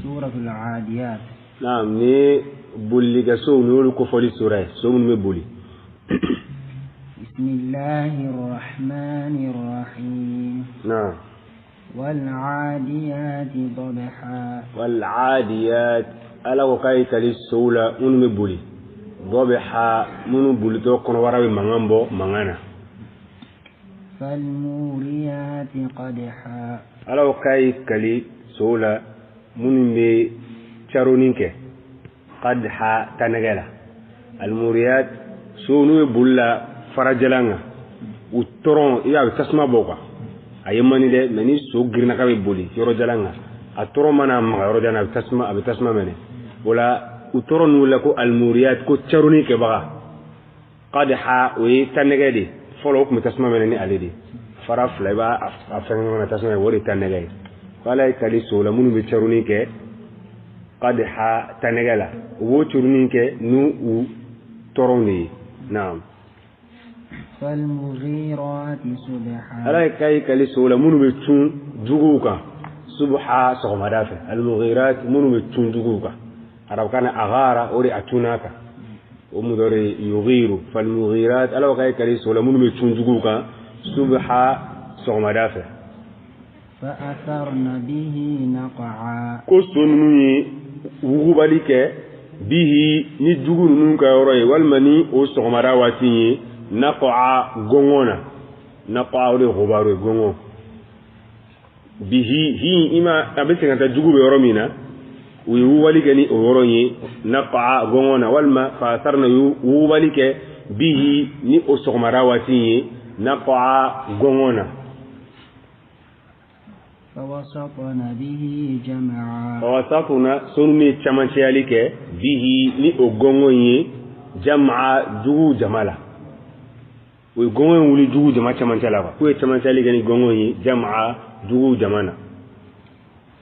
سورة العاديات. Naam, ni bolilikɛsow, ni y'olu kofɔli sura ye, so minnu bɛ boli. بسم الله الرحمن الرحيم. Naam. والعاديات ضبحا. والعاديات, Ala ko k'a ye kali sow la minnu bɛ boli, ضبحا, minnu bolitɔ kɔnɔbara bɛ mankan bɔ mankan na. فالموريات قدحا. Ala ko k'a ye kali sow la minnu bɛ caroni kɛ, قدحا, tanɛgɛ la. الموريات, sow n'u bɛ boli la farajalan kan, u tɔrɔn i b'a, a bɛ tasuma bɔ quoi. A ye man di dɛ, mɛ ni so girinna k'a bɛ boli yɔrɔ jalan kan, a tɔrɔ mana maga yɔrɔ jan na, a bɛ tasuma mɛnɛ. O la u tɔrɔ n'u la ko الموريات, ko caroni kɛbaga. قدحا, o ye tanɛgɛ de fɔlɔ, o tun bɛ tasuma mɛnɛ ni ale de fara fila, i b'a a fɛngɛ ɲɔgɔn na, tasuma ye, o de ye tanɛgɛ ye. Ko Ala ye kali sow la minnu bɛ caroni kɛ, قدحا, tanɛgɛ la. U b'o caroni kɛ n'u u tɔrɔw de ye. Naam. فالمغيرات صبحا. Ala ye k'a ye kali sow la minnu bɛ cun juguw kan, صبحا, sɔgɔmada fɛ. المغيرات, minnu bɛ cun juguw kan, arabukan na أغار, o de a cunna kan, o mudɔre يغير. فالمغيرات, Ala ko k'a ye kali sow la minnu bɛ cun juguw kan, صبحا, sɔgɔmada fɛ. فأثرن به نقعا. Ko so ninnu ye wugubali kɛ, به, ni jugu ninnu ka yɔrɔ ye, walima ni o sɔgɔmada waati ye, نقعا, gɔngɔn na. نقعا, o de ye غبار ye, gɔngɔn. به, hi i ma, a bɛ segin ka taa jugu bɛ yɔrɔ min na, u ye wugubali kɛ ni o yɔrɔ ye, نقعا, gɔngɔn na, walima فأثرن, u ye wugubali kɛ, به, ni o sɔgɔmada waati ye, نقعا, gɔngɔn na. فوسطن به جمعا. فوسطن, so ninnu ye camancɛyali kɛ, به, ni o gɔngɔn ye, جمعا, jugu jama la. U ye gɔngɔn in wuli jugu jama camancɛ la quoi, k'u ye camancɛyali kɛ ni gɔngɔn ye, جمعا, jugu jama na.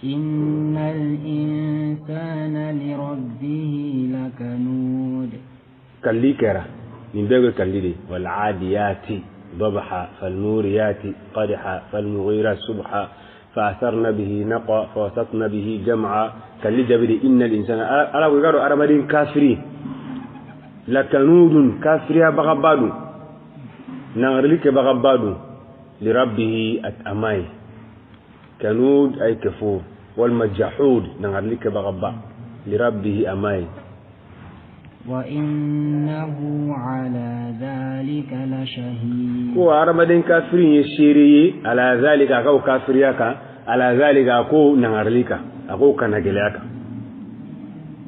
إن الإنسان لربه لكنود. Kalli kɛra nin bɛɛ bɛ kalli de. والعاديات ضبحا فالموريات قدحا فالمغيرات صبحا فأثرن به نقعا فوسطن به جمعا. Kalli jabiri. إن الإنسان, Ala ko i k'a dɔn adamaden kafiri, لكنود, kafiriya bagaba don, nangarili kɛbagaba don, لربه, a ma ye. كنود أي كفور, walima جحود, nangarili kɛbagaba, لربه, a ma ye. وإنه على ذلك لشهيد. Ko hadamaden kafiri ye seere ye, على ذلك, a k'o kafiriya kan, على ذلك, a ko nangarili kan, a ko kana gɛlɛya kan.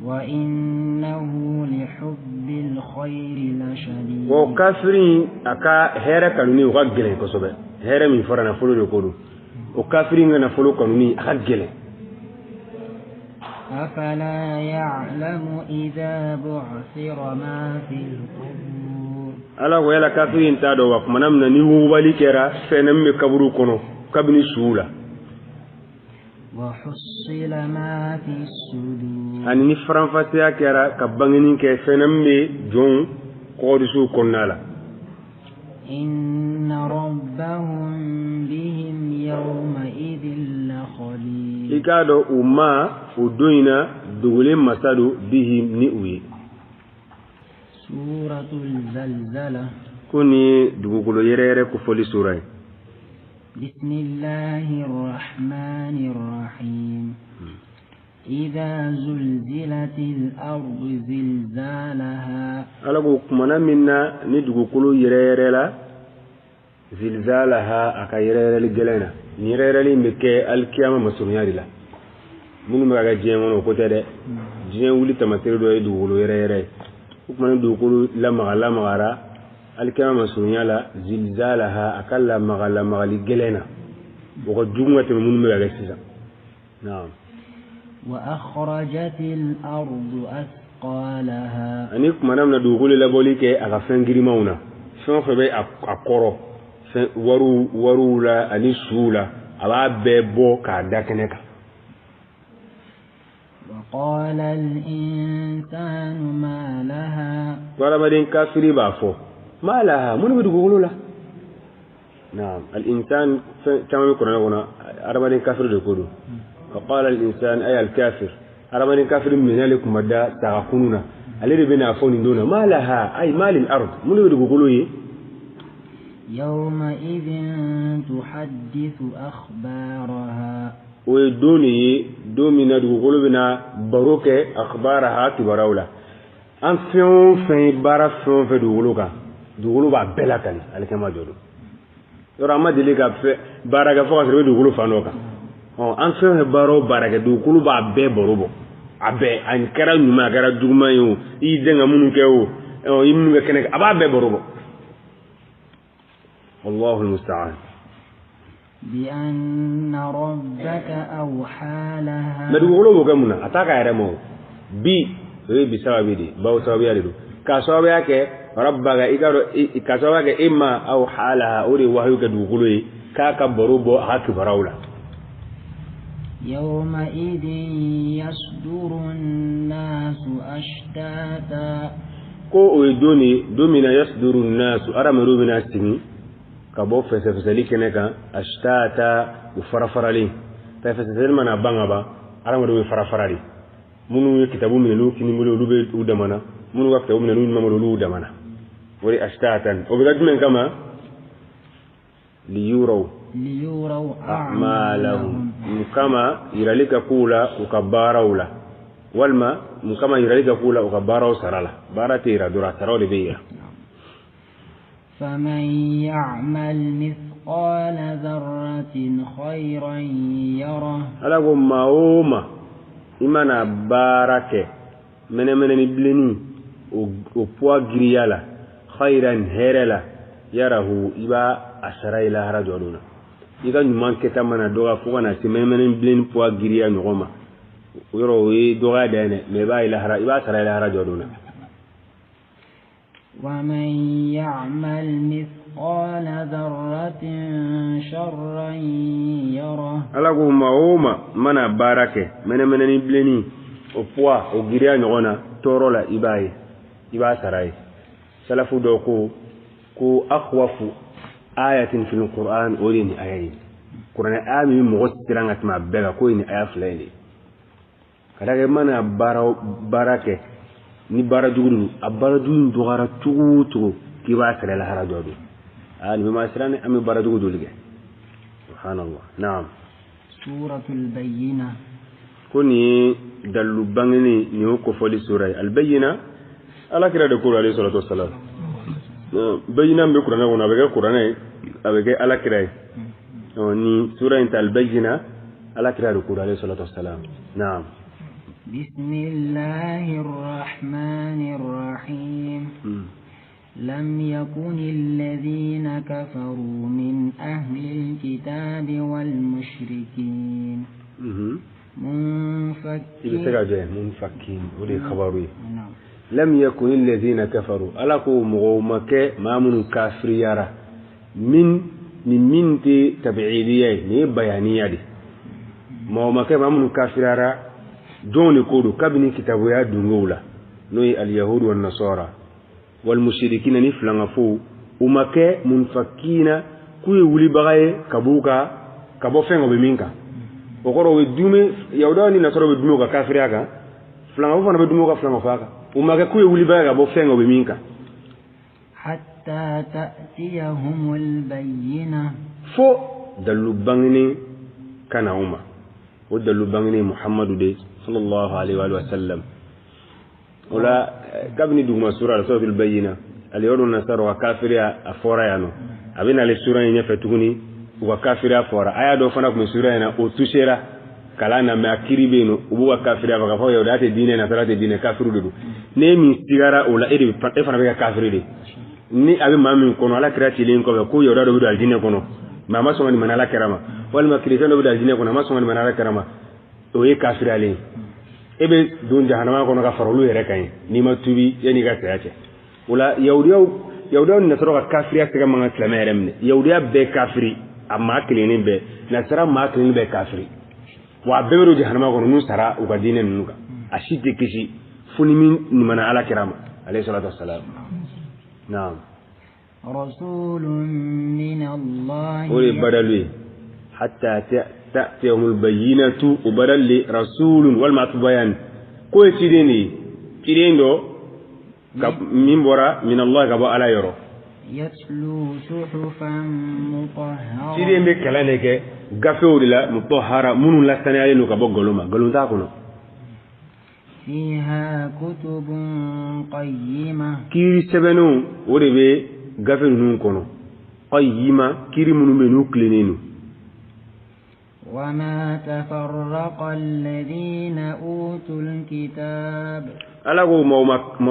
وإنه لحب الخير لشديد. O kafiri, a ka hɛrɛ kanuni, o ka gɛlɛn kosɛbɛ. Hɛrɛ min fɔra, nafolo de ko don. O kafiri ka nafolo kanuni, a ka gɛlɛn. أفلا يعلم إذا بعثر ما في القبور. Ala ko yala kafiri in t'a dɔn wa, kumana min na ni wugubali kɛra fɛn na min bɛ kaburu kɔnɔ kabini suw la? وحصل ما في الصدور. Ani ni faranfasiya kɛra ka bangeni kɛ fɛn na min bɛ jɔnw kɔgɔdisiw kɔnɔna la. إن ربهم بهم يومئذ لخبير. I k'a dɔn u ma o don in na dogolen masa don, بهم, ni u ye. سورة الزلزلة. Ko nin ye dugukolo yɛrɛ yɛrɛ kofɔli sura ye. بسم الله الرحمن الرحيم. إذا زلزلت الأرض زلزالها. Ala ko kumana min na ni dugukolo yɛrɛ yɛrɛ la, زلزالها, a ka yɛrɛ yɛrɛli gɛlɛn na. Nin yɛrɛ yɛrɛli in bɛ kɛ alikiyama masurunya de la. Minnu bɛ ka kɛ diɲɛ kɔnɔ, o ko tɛ dɛ. Diɲɛ wuli tamaseere dɔ ye dugukolo yɛrɛ yɛrɛ ye. O tuma ni dugukolo lamaga lamagara alikiyama masurunya la, زلزالها, a ka lamaga lamagali gɛlɛn na, o ka jugu ka tɛmɛ minnu bɛ ka kɛ sisan. Naam. وأخرجت الأرض أثقالها. Ani kumana min na dugukolo labɔli kɛ a ka fɛn girimanw na, fɛn o fɛn bɛ a kɔrɔ, fɛn wariw la ani suw la, a b'a bɛɛ bɔ k'a da kɛnɛ kan. وقال الإنسان ما لها. Ko hadamaden kafiri b'a fɔ ما لها, mun bɛ dugukolo la? Naam, الإنسان, fɛn caman bɛ kuranɛ kɔnɔ, hadamaden kafiri de ko don. Faqala al-insan ay al-kafir, hadamaden kafiri minɛ ale kuma da saga kunu na, ale de bɛna fɔ nin don na: ma laha, ay ma lil ard, mun de bɛ dugukolo ye? يومئذ تحدث أخبارها. O ye don de ye, don min na dugukolo bɛna baro kɛ, akhbaraha, kibaruyaw la. An fɛn o fɛn ye baara fɛn o fɛn dugukolo kan, dugukolo b'a bɛɛ lakali alikiyama jɔ don. Yɔrɔ an ma deli ka fɛ baara kɛ fo ka sɔrɔ i bɛ dugukolo fan dɔ kan. Ɔ, an fɛn o fɛn baara o baara kɛ, dugukolo b'a bɛɛ baro bɔ, a bɛɛ, a kɛra ɲuman, a kɛra juguman ye o, i y'i den ka minnu kɛ o, ɔ, i ye minnu kɛ kɛnɛ kan, a b'a bɛɛ baro bɔ. Wallahu almusta'an. بأن ربك أوحى لها. Mɛ dugukolo b'o kɛ mun na? A t'a ka yɛrɛ ma o bi, o ye bi sababu de ye, bawo sababuya de don k'a sababuya kɛ rabbaka, i ka dɔn k'a sababuya kɛ e ma, awha laha, o de ye wahayu kɛ dugukolo ye k'a ka baro bɔ a ka kibaruyaw la. يومئذ يصدر الناس أشتاتا. Ko o ye don de, don min na yasduru nnasu, hadamadenw bɛna sigi ka bɔ fɛsɛfɛsɛli kɛnɛ kan, ashtata, u farafaralen. Fɛsɛfɛsɛli mana ban ka ban, hadamadenw bɛ farafara de. Minnu ye kitabu minɛ n'u kini bolo, olu bɛ u damana. Minnu ka kitabu minɛ n'u ɲuman bolo, olu y'u damana. O de ashtatan, o bɛ kɛ jumɛn kama? Liyuraw ليروا a'malahum, mun kama? Yirali ka k'u la u ka baaraw la, walima mun kama? Yirali ka k'u la u ka baaraw sara la. Baara tɛ yira dɔrɔn, a saraw de bɛ yira. فمن يعمل مثقال ذرة خيرا يره. Ala ko maa o maa i mana baara kɛ mɛnɛmɛnɛ ni bilenni o poids giriya la, khayran, hɛrɛ la, yarahu, i b'a a sara i lahara jɔ don na. I ka ɲuman kɛta mana dɔgɔya fo ka na se mɛnɛmɛnɛ ni bilenni poids giriya ɲɔgɔn ma, o yɔrɔ o ye dɔgɔya dan ye dɛ, mɛ i b'a ye lahara, i b'a sara i lahara jɔ don na. ومن يعمل مثقال ذرة شرا يره. Ala ko maa o maa mana baara kɛ mɛnɛmɛnɛ ni bilenni o poids o giriya ɲɔgɔn na tɔɔrɔ la, i b'a ye, i b'a sara ye. Salafu dɔw ko akhwafu ayatin fil Qur'an, o de ye nin aya ye. Kuranɛ aya min bɛ mɔgɔ siran ka tɛmɛ a bɛɛ kan, k'o ye nin aya fila in de ye. Ka d'a kan i mana baara o baara kɛ ni baara jugu don, a baara jugu in dɔgɔyara cogo o cogo, k'i b'a sara lahara jɔ don. Aa, nin bɛ maa siran dɛ! An bɛ baara jugu joli kɛ? Subhanallah, naam. سورة البينة. Ko nin ye dalilu bangeni, nin y'o kofɔli sura ye, albayina. Ala kira de ko alayhi salatu wassalam, bayina min bɛ kuranɛ kɔnɔ, a bɛ kɛ kuranɛ ye, a bɛ kɛ ala kira ye. Ɔ, nin sura in ta albayina, ala kira de ko alayhi salatu wassalam, naam. بسم الله الرحمن الرحيم. لم يكن الذين كفروا من أهل الكتاب والمشركين I bɛ se منفكين ka jɔ yen, munfakin, o de ye kabaru ye. نعم. Lam yakun alladhina kafaru, ala ko mɔgɔw ma kɛ maa minnu kafiriyara. Min ni min tɛ tabi'iliya ye, nin ye bayaniya de. Mɔgɔ ma kɛ maa minnu kafiriyara. Jɔnw de ko don? Kabini kitabuya dungow la, n'o ye alyahudu wa nasara wal mushrikina ni filankafow, u ma kɛ munfakina k'u ye wulibaga ye ka b'u ka ka bɔ fɛn o bɛ min kan. O kɔrɔ, u bɛ dume, yahudaw ni nasaraw bɛ dume u ka kafiriya kan, filankafo fana bɛ dume u ka filankafoya kan. U ma kɛ k'u ye wulibaga ye ka bɔ fɛn o bɛ min kan. حتى تأتيهم البينة. Fo dalilu bangenen ka na u ma. O dalilu bangenen, Muhammadu de sallallahu alaihi wa sallam. O la kabini duguma sura la, suratul bayina, alyahudu nasara ka kafiriya a fɔra yan nɔ. A bɛ nale sura in ɲɛfɛ tuguni, u ka kafiriya fɔra. Aya dɔ fana tun bɛ sura in na, o tusera kalan na, mɛ a kiiri bɛ yen nɔ. U b'u ka kafiriya fɔ k'a fɔ yahudiya tɛ diinɛ, nasara tɛ diinɛ, kafiriw de don. N'e min sigara o la, e de bɛ, e fana bɛ kɛ kafiri de. Ni a bɛ maa min kɔnɔ, ala kira cilen kɔfɛ, ko yahudiya dɔ bɛ don alijinɛ kɔnɔ, mɛ a ma sɔn ka nin mana ala kira ma, walima kerecɛn dɔ bɛ don alijinɛ kɔnɔ, a ma sɔn ka nin mana ala kira ma, o ye kafiriyalen ye. E bɛ don jahanama kɔnɔ ka fara olu yɛrɛ kan ye n'i ma tubi yanni i ka saya cɛ. O la yahudiyaw ni nasaraw ka kafiriya sɛgɛ man ka silamɛ yɛrɛ minɛ. Yahudiya bɛɛ kafiri, a maa kelennen bɛɛ, nasara maa kelennen bɛɛ kafiri. Wa a bɛɛ bɛ don jahanama kɔnɔ n'u sara u ka diinɛ ninnu kan. A si tɛ kisi fo ni min ɲumanna ala kira ma alayhi salatu wassalam, naam. رسول من الله O de ye badalu ye, hatta Ta'tiyahumul bayyinatu o badal le rasulun walima atubayan ko ye ciden de ye, ciden dɔ min bɔra min Allah ka bɔ Ala yɔrɔ. Yatlu suhufan mutahhara, ciden bɛ kalan de kɛ gafew de la, mutahhara, minnu lasaniyalen don ka bɔ nkalon ma, nkalon t'a kɔnɔ. Fiha kutubun qayyima, kiiri sɛbɛnnenw o de bɛ gafe ninnu kɔnɔ. Qayyima, kiiri minnu bɛ yen n'u tilennen don. وما تفرق الذين أوتوا الكتاب, Ala ko maaw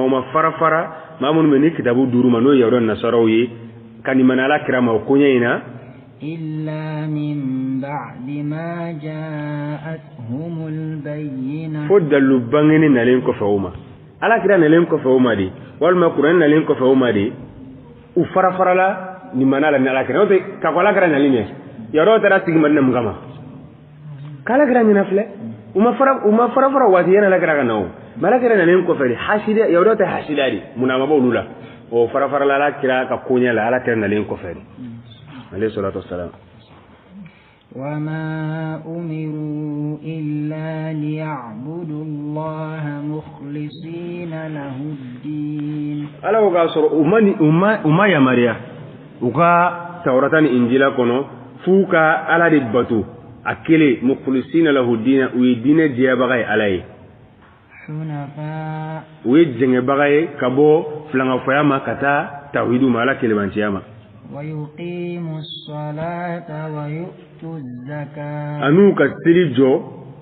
ma fara fara, maa minnu bɛ ni kitabu duuru ma, n'o ye yahudiya nasaraw ye, ka nin mana Ala kira ma o koɲɛ in na. إلا من بعد ما جاءتهم البينة, fo dalilu bangeni nalen kɔfɛ o ma, Ala kira nalen kɔfɛ o ma de, walima kuranɛ nalen kɔfɛ o ma de, u fara farala nin mana la ni Ala kira. N'o tɛ, ka kɔn Ala kira nalen ɲɛ, yahudiyaw taara sigi Madina mun kama? K'Ala kira ɲɛna filɛ. U ma fara, u ma fara fara waati yanni Ala kira ka na o mɛ. Ala kira nalen kɔfɛ de, hasida, yahudiyaw tɛ hasida de, munna a ma bɔ olu la? O fara farala Ala kira ka koɲɛ la Ala kira nalen kɔfɛ de, alayhi salatu wassalam. وما أمروا إلا ليعبدوا الله مخلصين له الدين. Ala ko k'a sɔrɔ u ma ni u ma yamaruya u ka Tawurata ni Injila kɔnɔ f'u ka Ala de bato a kelen, mukhlisina lahu diina, u ye diinɛ diyabaga ye Ala ye. حنفاء, U ye jɛngɛbaga ye ka bɔ filankafoya ma ka taa tawhidu ma, Ala kelebanciya ma. ويقيموا الصلاة ويؤتوا الزكاة, An'u ka seli jɔ,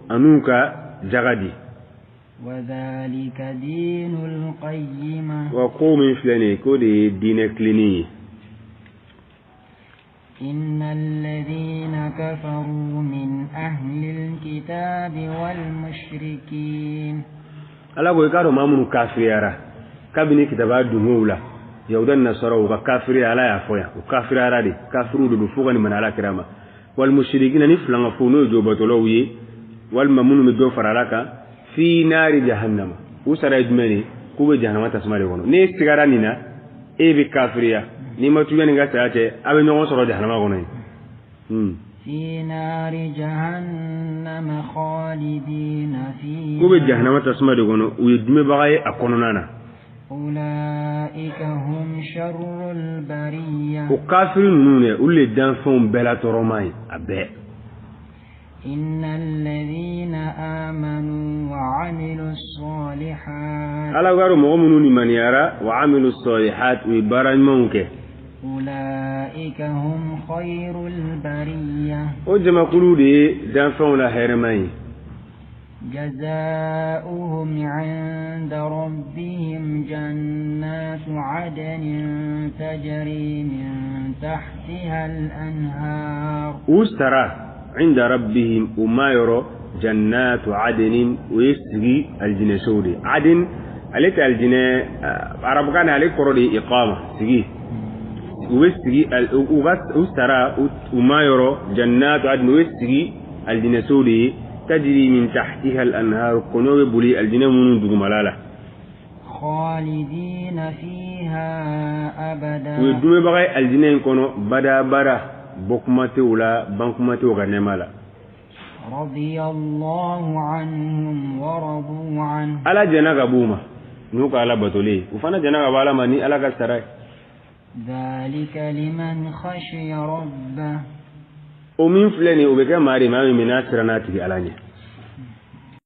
an'u ka jaga di. وذلك دين القيمة. Wa ko min filɛ nin ye, k'o de ye diinɛ tilennen ye. إن الذين كفروا من أهل الكتاب والمشركين, Ala ko i k'a dɔn maa minnu kafiriyara kabini kitaba dungow la, yahuda ni nasaraw, u ka kafiriya, Ala y'a fɔ yan, u kafiriyara de, kafiriw de don fo ka nin mana Ala kira ma, wal mushrikina, ni filankafo, n'o ye jobatɔlaw ye, walima minnu bɛ dɔ fara Ala kan, fi naari jahannama, u sara ye jumɛn ye? K'u bɛ jahanama tasuma de kɔnɔ. N'e sigara nin na, e bɛ kafiriya, n'i ma tuɲa nin ka saya cɛ, a bɛ ɲɔgɔn sɔrɔ jahanama kɔnɔ yen. في نار جهنم خالدين K'u bɛ فيها, jahanama tasuma de kɔnɔ, u ye dumebaga ye a kɔnɔna na. أولئك هم شر البرية. O kafiri ninnu dɛ, olu de ye danfɛnw bɛɛ la tɔɔrɔma ye a bɛɛ. إن الذين آمنوا وعملوا الصالحات, Ala b'a dɔn mɔgɔ minnu limaniyara, wa amilu salihat, u ye baara ɲumanw kɛ, أولئك هم خير البرية. O jamakulu de ye danfɛnw la hɛrɛma ye. جزاؤهم عند ربهم جنات عدن تجري من تحتها الأنهار. U sara inda rabbihim, u ma yɔrɔ, jannatu adinin, o ye sigi aljinɛsow de. Adin, ale tɛ aljinɛ, arabukan na ale kɔrɔ de ye iqama, sigi. U bɛ sigi u ka u sara u ma yɔrɔ jannatu adin, u ye sigi aljinɛsow de ye, tajri min tahtiha al-anhar, kɔnɔ bɛ boli aljinɛ minnu dugumala la. خالدين فيها أبدا. U ye dumebaga ye aljinɛ in kɔnɔ badabada, bɔkuma tɛ u la, bankuma tɛ u ka nɛɛma la. رضي الله عنهم ورضوا عنه. Ala jɛnna ka b'u ma n'u ka Ala batolen ye, u fana jɛnna ka bɔ Ala ma ni Ala ka sara ye. ذلك لمن خشي ربه. O min filɛ nin ye, o bɛ kɛ maa de, maa min n'a siranna a tigi Ala ɲɛ.